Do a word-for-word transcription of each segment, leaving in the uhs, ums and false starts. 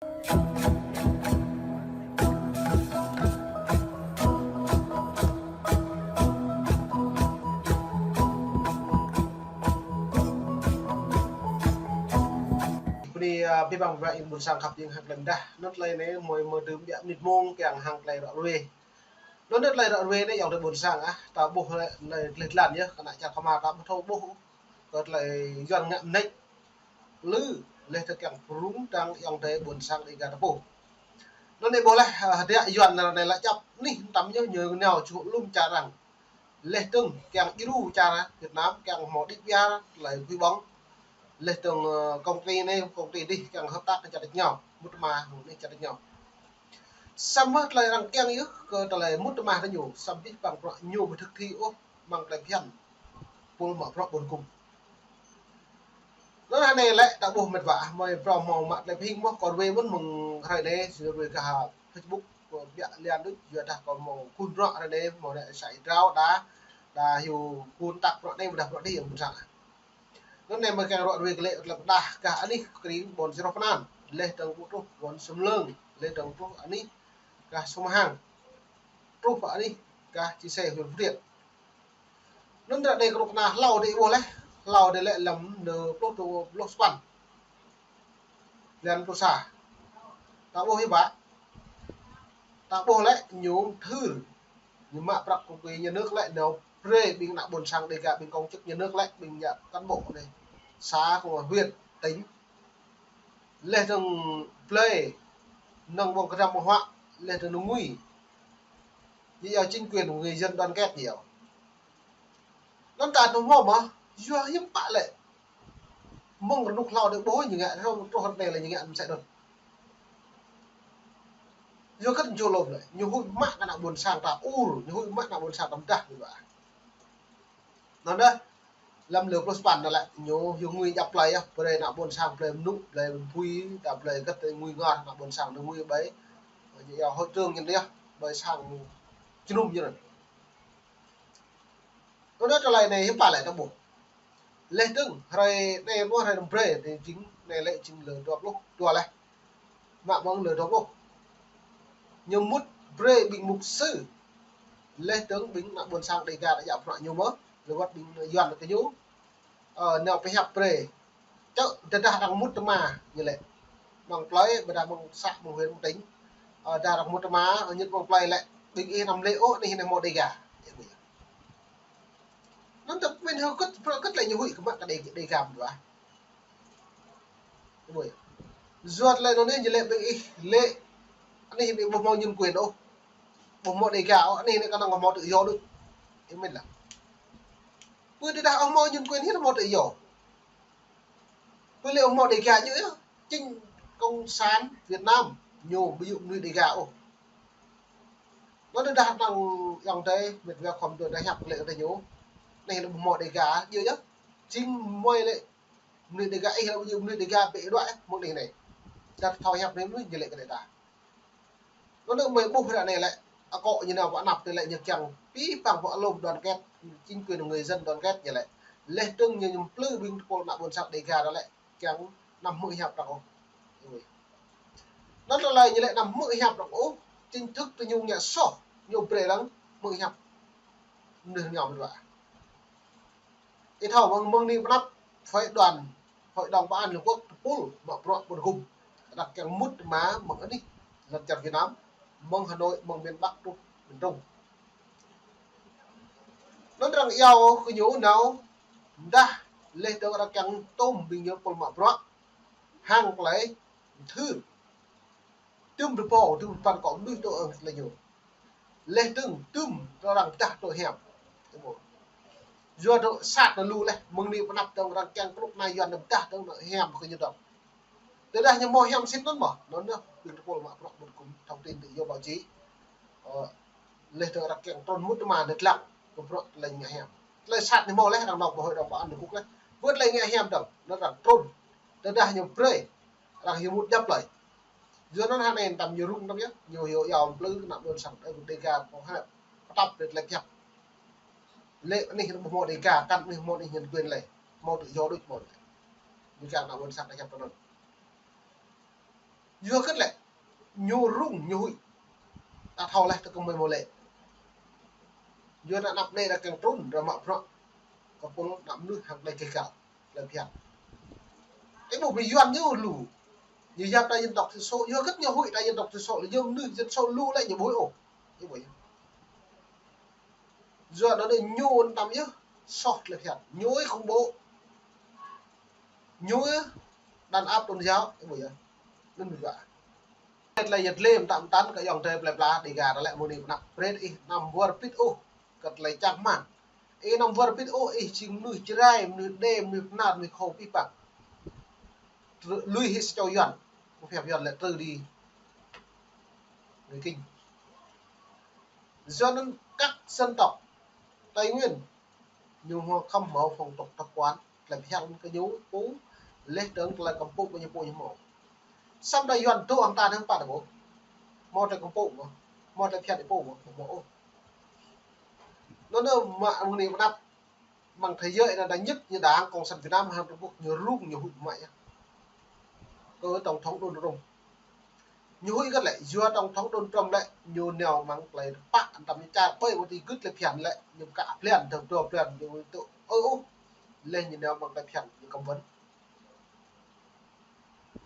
Bơni, a, abih bang ƀing ƀôn sang khăp jing hăng tơlơi mơdah. Anŭn tơlơi anai mơi mơ̆ tơm biă mĭt mông kiăng hăng tơlơi ră ruai. Anŭn tơlơi ră ruai anai ayŏng adơi ƀôn sang ah, ta ƀuh lĕ, lĕ, lĕ tơlơi yơh, kơnă čar Khăm Ma ta ƀuh thâo ƀuh. Kơ tơlơi Yuan ngă mơneč. Lư, leh tơ kiăng prung tăng ayŏng adơi ƀôn sang Dega ta ƀuh. Anŭn anai ƀuh leh, a, hơdră Yuan anai lĕ čăp anih tăm ñu, ñu nao čuh lŭm čar arăng. Leh tơng kiăng djru čar Việt Nam, kiăng hmâo đĭ biar tơlơi kui ƀơ̆ng. Leh tơng, ơ, công ty anai, công ty dih kiăng hợp tác kơ čar đih ñu, mŭt tơma hăng anih čar đih ñu. Samơ̆ tơlơi arăng kiăng yơh kơ tơlơi mŭt tơma tơ ñu, samơ̆ abih bang bruă ñu ƀu thực thi ôh, mơ̆ng tơlơi phiăn pul mă bruă ƀôn gum. Anŭn hơnai lĕ ta ƀuh met wa, mơi phrâo hmâo mă tơlơi pơhing mơ̆ kơ ruai mơ̆n mơ̆ng hrơi anai, ruai kơ ha Facebook, kơ biă lian đôč, yua dah kơ hmâo kun bruă hrơi anai, hmâo anai sa i drao đa, đa hyu kun tăk bruă anai, ƀôdah bruă anai yơh ƀôn sang. Anŭn anai mơi kiăng ră ruai kơ lĕ tơlơi pơdah kơ anih kring ƀôn Sirô Pơnan, leh tơng ƀu truh ƀôn Sơmlơng, leh tơng truh anih kơ Sông Hang, truh anih kơ Chư Sê huyện Phú Thiện. Anŭn ră anai kơnuk kơna hlâo đĭ ƀuh leh, hlâo đĭ lĕ lăm nơ pluh, pluh sapăn. Lăm pluh sa. Ta ƀuh hĭ ƀă. Ta ƀuh lĕ ñu thưr. Ñu mă prăk kơ quỹ nhà nước lĕ nao brơi ƀing ană ƀôn sang Dega ƀing công chức nhà nước lĕ ƀing nhà cán bộ anai. Xã, huyện, tỉnh. Leh dơ̆ng blơi, nơ̆ng ƀơ̆ng kơdăm ƀơ̆ng huă, leh dơ̆ng nơ̆ng ngui. Yua chính quyền người dân đoàn kết yơh. Anŭn ta tŭ hmâo mơ̆, yua hiư̆m pă lĕ. Mơ̆ng rơnŭk hlâo đĭ ƀuh ñu ngă, truh ră anai lĕ ñu ngă mơsĕ anŭn. Yua kơ ñu lom lĕ, ñu huĭ mă kơ ană ƀôn sang ta ur, ñu huĭ mă ană ƀôn sang ta mơdah ñu ƀă. Anŭn dah, lăm lơ pluh sapăn anŭn lĕ, ñu hyu ngui djăp plơi yơh, brơi ană ƀôn sang plơi Mơnŭ, plơi Pui, ta plơi găt ngui ngor, ană ƀôn sang ñu ngui ƀơi. Ñu yua hội trưởng ñu yơh, ƀơi sang jơnum ñu anŭn. Anŭn dah tơlơi anai hiư̆m pă lĕ ta ƀuh. Leh dơ̆ng, hrơi anai ƀuh hrơi năm brơi, anai jing, anai lĕ jing lơ dua pluh dua leh. Mă mơ̆ng lơ dua pluh. Ñu mŭt brơi ƀing mục sư. Leh dơ̆ng ƀing ană ƀôn sang Dega ta djă bruă ñu mơ̆, lơwăt ƀing Yuan kơ ñu. Ơ, nao pơhiăp brơi. Čơ, tơdah arăng mŭt tơma, ñu lĕ. Mơ̆ng plơi, ƀôdah mơ̆ng xã, mơ̆ng huyện, mơ̆ng tỉnh. Ơ, tơdah arăng mŭt tơma, ơ, ñu mơ̆ng plơi lĕ. Ƀing ih anăm lĕ ôh, anih anai hmâo Dega. Anŭn ta pơmĭn hơget, bruă hơget lĕ ñu huĭ kơ mă kơ Dega mơ̆n wa. Ƀuh yơh. Yua tơlơi anŭn anai ñu lĕ ƀing ih lĕ anih anai ƀu hmâo nhân quyền ôh. Ƀu hmâo Dega ôh, anih anai kơnơ̆ng hmâo tự do đôč. Ih mĭn lah. Pơ tơdah ƀu hmâo nhân quyền hiư̆m hmâo tự do. Pơ lĕ ƀu hmâo Dega ñu yơh. Chính cộng sản Việt Nam ñu ƀu djơ̆ mơnuih Dega ôh. Anŭn tơdah năng ayŏng adơi, met wa khŏm tui tơdah hiăp kơ lĕ kơ ñu. Anai lĕ ƀu hmâo Dega, djơ̆ yơh. Chính mơi lĕ mơnuih Dega ih lĕ ƀu djơ̆ mơnuih Dega bĕ đuaĭ mơ̆ng anih anai. Tơdah thâo hiăp anai mơnuih ñu lĕ kơ đe ta. Anŭn mơi ƀuh ră anai lĕ, akŏ ñu nao pơ anăp tơ lĕ ñu kiăng abih bang pơ lŏm đoàn kết, chính quyền người dân đoàn kết ñu lĕ. Leh dơ̆ng ñu, ñu plư ƀing tơpul ană ƀôn sang Dega ta lĕ, kiăng anăm hmư̆ hiăp arăng ôh. Ui. Anŭn tơlơi ñu lĕ anăm hmư̆ hiăp arăng ôh, chính thức tơ ñu ngă soh, ñu brơi lăng hmư̆ hiăp. Mơnuih ñu mơ̆n wa. Ih thâo mơ̆ng, mơ̆ng anai pơ anăp phái đoàn Hội đồng Bảo an Liên Hợp Quốc tơpul mă bruă ƀôn gum. Arăng kiăng mŭt tơma mơ̆ng anih lŏn čar Việt Nam, mơ̆ng Hà Nội, mơ̆ng miền Bắc truh miền Trung. Anŭn arăng iâu kơ ñu nao mơdah leh dơ̆ng arăng kiăng tơm ƀing ñu tơpul mă bruă hăng tơlơi thưr. Tơm rơbâo, tơm rơpăn akŏ mơnuih tơ ơ̆ng tơlơi ñu. Leh dơ̆ng tơm tơ arăng pơdah tơ hiam. Yua tơ sat anŭn lu leh, mơ̆ng anai pơ anăp dơ̆ng arăng kiăng kơnuk kơna Yuan pơdah tơ hiam kơ ñu dơ̆ng. Tơdah ñu hmâo hiam sĭt anŭn mơ̆, anŭn yơh, ƀing tơpul mă bruă ƀôn gum thông tin tự do báo chí. Ơ, leh dơ̆ng arăng kiăng trŭn mŭt tơma anai lăng, kơ bruă tơlơi ngă hiam. Tơlơi sat anai hmâo leh, arăng nao pơ Hội đồng Bảo an Liên Hợp Quốc leh. Wơ̆t tơlơi ngă hiam dơ̆ng, anŭn arăng trŭn. Tơdah ñu brơi, arăng hyu mŭt djăp plơi. Yua anŭn hơnai tăm ñu rŭng tăm yơh, ñu hyu iâu plư ană ƀôn sang, ơ, Dega pơhơp, pơtăp lĕ tơlơi hiăp. Lĕ anih ƀu hmâo Dega, kăn anih hmâo anih nhân quyền lĕ, hmâo tự do đôč hmâo lĕ. Ñu kiăng ană ƀôn sang ta hiăp tơ anŭn. Yua hơgĕt lĕ, ñu rŭng, ñu huĭ. Ta thâo laih tơ kơ mơi mơ̆ lĕ. Yua ană anăp anai đa kiăng trŭn, đa mă bruă. Kơ pô ană mơnuih hăng tơlơi kơ găl, tơlơi phiăn. Ih ƀuh mơ̆ Yuan ñu lu. Ñu yap ta dân tộc thiểu số, yua hơgĕt ñu huĭ ta dân tộc thiểu số, lĕ yua mơnuih dân số lu lĕ ñu ƀu huĭ ôh. Ih ƀuh yơh. Yua anŭn ñu ôn tâm yơh, soh tơlơi phiăn. Ñu ih khủng bố. Ñu ih đàn áp tôn giáo, ih ƀuh yơh. Anŭn mơ̆ yua. Tơlơi yơh tơlơi mơtam mơtam kơ ayŏng adơi plơi pla Dega ta lĕ mơ̆ng anai pơanăp brơi ih anăm wơr bĭt ôh kơ tơlơi čang rơmang. Ih anăm wơr bĭt ôh, ih jing mơnuih Jrai, mơnuih Đê, mơnuih Bahnar, mơnuih Khô pih păng. Trư-, lui hĭ sa čô Yuan, kơ phép Yuan lĕ trư đi người Kinh. Yua anŭn các dân tộc Tây Nguyên ñu hmâo khăm hmâo phong tục tập quán, tơlơi phiăn kơ ñu pô, laih dơ̆ng tơlơi kăm pŭ kơ ñu pô ñu hmâo. Samơ̆ đa Yuan dŏ hăng ta hăng pă ta ƀuh. Hmâo tơlơi kăm pŭ mơ̆, hmâo tơlơi phiăn pô mơ̆, hmâo ôh. Anŭn anai mă mơ̆ng anai pơanăp, mơ̆ng thế giới anai đa nhất ñu Đảng Cộng sản Việt Nam hăng Trung Quốc ñu rŭng ñu huĭ mă yơh. Kơ tổng thống Donald Trump. Ñu huĭ hơgĕt lĕ, yua tổng thống Donald Trump lĕ, ñu nao mơ̆ng tơlơi tơpă, anăm ñu čar ƀơi mơ̆ tơlơi gưt tơlơi phiăn lĕ, ñu pơkă phiăn, dơ̆ng dua phiăn, ñu tŭ ơ ôh. Laih ñu nao mơ̆ng tơlơi phiăn, ñu cấm vận.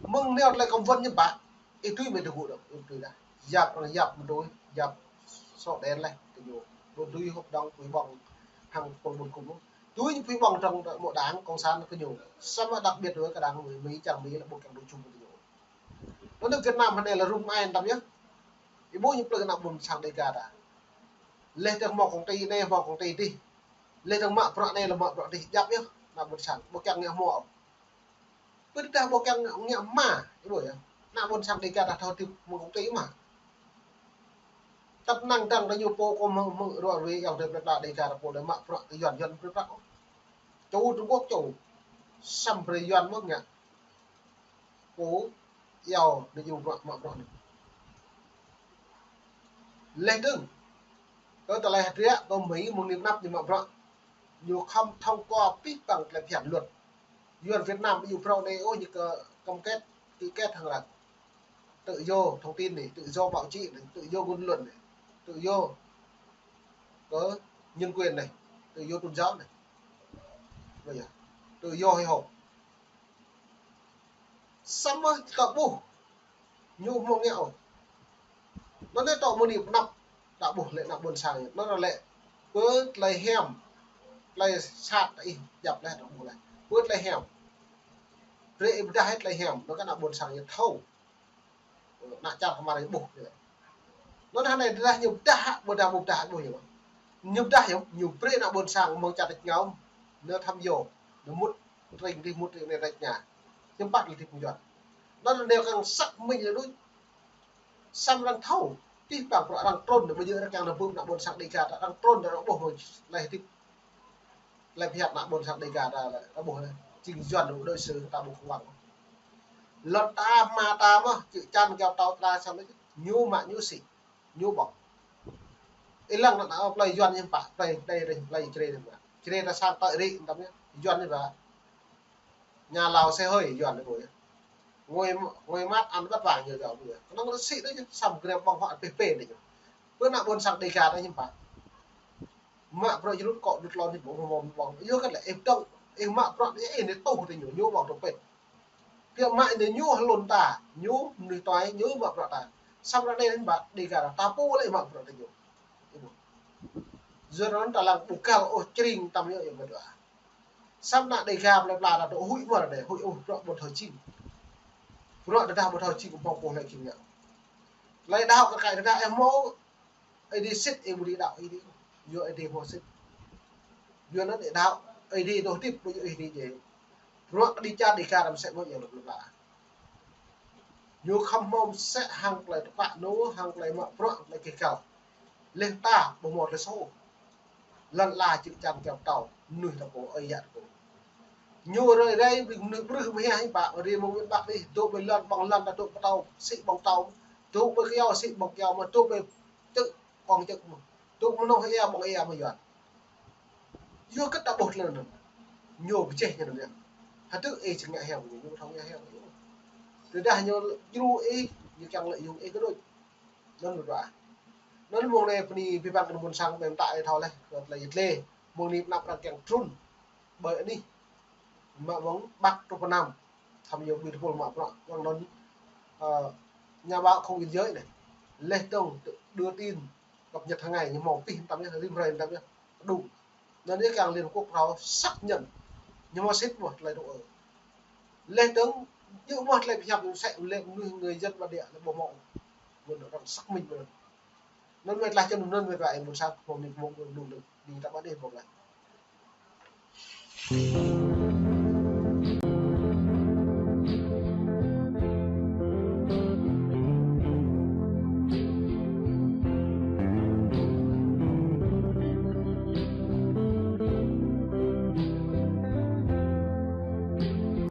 Mơ̆ng nao tơlơi cấm vận ñu pă, ih tui mơ̆ tơgŭ dơ̆ng, ih tui đa. Yap, arăng yap mơ̆ tui, yap sổ đen laih, kơ ñu. Ƀu tui hợp đồng pui ƀơ̆ng, hăng pul ƀun kŭm. Tui ñu pui ƀơ̆ng trong mơ̆ Đảng Cộng sản kơ ñu. Samơ̆ đặc biệt đối với Đảng Mỹ, Mỹ čang Mỹ lĕ ƀu kiăng dŏ čum kơ ñu. Anŭn Việt Nam hơnai lĕ rŭng ai ôh yơh. Ih ƀuh ñu plư ană ƀôn sang Dega ta. Laih dơ̆ng hmâo công ty anai, hmâo công ty adih. Laih dơ̆ng mă bruă anai lĕ mă bruă adih, djăp yơh, ană ƀôn sang. Ƀu kiăng ngă hmâo. Pơdah ƀu kiăng ngă mă, ih ƀuh yơh. Ană ƀôn sang Dega ta thâo hơdip mơ̆ng công ty mơ̆. Tăp năng dăng ta ñu pô kơ mơ̆ng, mơ̆ng ruă ruai ayŏng adơi plơi pla Dega ta pô lĕ mă bruă kơ Yuan, Yuan bruă bruă. Čô Trung Quốc čô. Samơ̆ brơi Yuan mơ̆ ngă. Pô iâu anai ñu bruă mă bruă anai. Laih dơ̆ng kơ tơlơi hơdră kơ Mỹ mơ̆ng anai pơanăp ñu mă bruă. Ñu khăm thông qua pih păng tơlơi phiăn luật. Yuan Việt Nam ƀu djơ̆ phrâo anai ôh, ñu kơ cam kết, ký kết hăng arăng. Tự do thông tin anai, tự do báo chí anai, tự do ngôn luận anai, tự do kơ nhân quyền anai, tự do tôn giáo anai. Bây giờ, tự do hội họp. Samơ̆ ta ƀuh ñu hmâo ngă ôh. Anŭn anai tŏ mơ̆ng anai pơanăp, ta ƀuh lĕ ană ƀôn sang. Anŭn lĕ pơ tơlơi hiam, tơlơi sat ih djăp laih ta ƀuh laih. Pơ tơlơi hiam. Brơi ih pơdah tơlơi hiam, anŭn kơ ană ƀôn sang ñu thâo. Ană čar kơmar ñu ƀuh. Anŭn hơnai dah ñu pơdah, ƀôdah ƀu pơdah ƀuh ñu. Ñu pơdah ñu, ñu brơi ană ƀôn sang mơ̆ng čar tač rơngiao, ñu thăm yô, ñu mŭt tring dih, mŭt tring anai tač rơngiao. Ñu păt lĕ dih pơjuăt. Anŭn anai kăng xác minh lĕ đôč. Samơ̆ arăng thâo, pih păng bruă arăng trŭn, ƀu djơ̆ arăng kiăng nao bưp ană ƀôn sang Dega ta, arăng trŭn, arăng ƀuh mơ̆ng laih hơdip. Laih phiăn ană ƀôn sang Dega ta lĕ, ta ƀuh lĕ, jing Yuan đối xử ta ƀu khủng hoảng. Lŏn ta, hmua ta mơ̆, čư̆ čan kơyâo pơtâo ta, samơ̆ ñu mă ñu sĭ, ñu ƀơ̆ng. Ih lăng ană plơi Yuan ñu pă, plơi, plơi, plơi Jrai ñu pă. Jrai ta sang tơ̆ rĭ, tăm yơh, Yuan ñu pă. Nhà lầu xe hơi Yuan ñu ƀuh yơh. Ngồi, ngồi mát ăn bắt vàng ñu yơh ƀuh yơh. Kơnơ̆ng rơsĭ đôč yơh, samơ̆ gơnam ƀơ̆ng huă pê pê đôč yơh. Pơ ană ƀôn sang Dega ta ñu pă. Mă bruă jrŭt kŏ đŭt lŏn hĭ ƀơ̆ng ƀơ̆ng ƀơ̆ng. Yua kơ lĕ ih dŏng, ih mă bruă anai ih anai tuh tơ ñu, ñu ƀơ̆ng tơpĕt. Biă mă anai ñu hlŭn ta, ñu mơnuih tuai, ñu mă bruă ta. Samơ̆ anai anŭn ƀă Dega ta, ta pô lĕ mă bruă tơ ñu. Yua anŭn ta lăng ƀu găl ôh, čring tăm yơh, yơh mơ̆ dua. Samơ̆ ană Dega plơi pla ta dŏ huĭ mơ̆ anai, huĭ ôh, bruă ƀu thâo čing. Bruă tơdah ƀu thâo čing, ƀơ̆ng pô lĕ čing ngă. Tơlơi đaŏ kơ kai tơdah ih hmâo Ih dih sĭt, ih ƀu dih đaŏ, ih dih. Yua ih dih hmâo sĭt. Yua anŭn ih đaŏ, ih dih dŏ hơdip, ƀu djơ̆ ih dih djai. Bruă kơ dih čar Dega ta mơsĕ mơ̆ yơh lŏ plơi pla. Ñu khăm hmâo mơsĕ hăng tơlơi tơpă ñu, hăng tơlơi mă bruă, tơlơi kơ găl. Laih ta ƀu hmâo tơlơi soh. Lŏn ala čư̆ čan kơyâo pơtâo, mơnuih ta pô, ơi yă ta pô. Ñu rai rai ƀing mơnuih ƀrưh mơhiăh hiư̆m pă, rai mơ̆ng miền Bắc dih, dŏ ƀơi lŏn ƀơ̆ng lŏn ta dŏ pơtâo, sĭ ƀơ̆ng pơtâo. Dŏ ƀơi kơyâo, sĭ ƀơ̆ng kơyâo, mơ̆ dŏ ƀơi čư̆ ƀơ̆ng čư̆ mơ̆. Dŏ mơnơ̆ng ia ƀơ̆ng ia mơ̆ Yuan. Yua kơ ta ƀuh tơlơi anŭn. Ñu pơjeh ñu anŭn yơh. Hơdơ̆ ih či ngă hiam ñu, ñu thâo ngă hiam ñu. Tơdah ñu djru ih, ñu kiăng lợi dụng ih kơ đôč. Anŭn mơ̆n wa. Anŭn mơ̆ng anai bơni abih bang kơ anŭn ƀôn sang ƀing ta ih thâo laih, kơ tơlơi yit lĕ. Mơ̆ng anai pơnăp arăng kiăng trŭn ƀơi anih. Mă mơ̆ng Bắc truh pơ Nam. Tham nhũng ƀu tơpul mă prăk. Mơ̆ng anŭn, ơ, nhà báo không biên giới anai. Laih dơ̆ng tự đưa tin cập nhật hàng ngày, ñu hmâo pih tăm yơh, rĭm hrơi tăm yơh. Đúng. Anŭn yơh kiăng Liên Hợp Quốc thâo xác nhận. Ñu hmâo sĭt ƀuh tơlơi dŏ ơ. Laih dơ̆ng, ñu ƀuh tơlơi pơhiăp ñu sĕ lĕ mơnuih người dân bản địa lĕ ƀu hmâo. Mơ̆n arăng xác minh mơ̆n. Anŭn mơ̆n tơlơi čang anŭn mơ̆n wa ih ƀôn sang, hmâo mĭn hmâo mơ̆n đung đung. Ƀing ta ƀă đih ƀuh laih.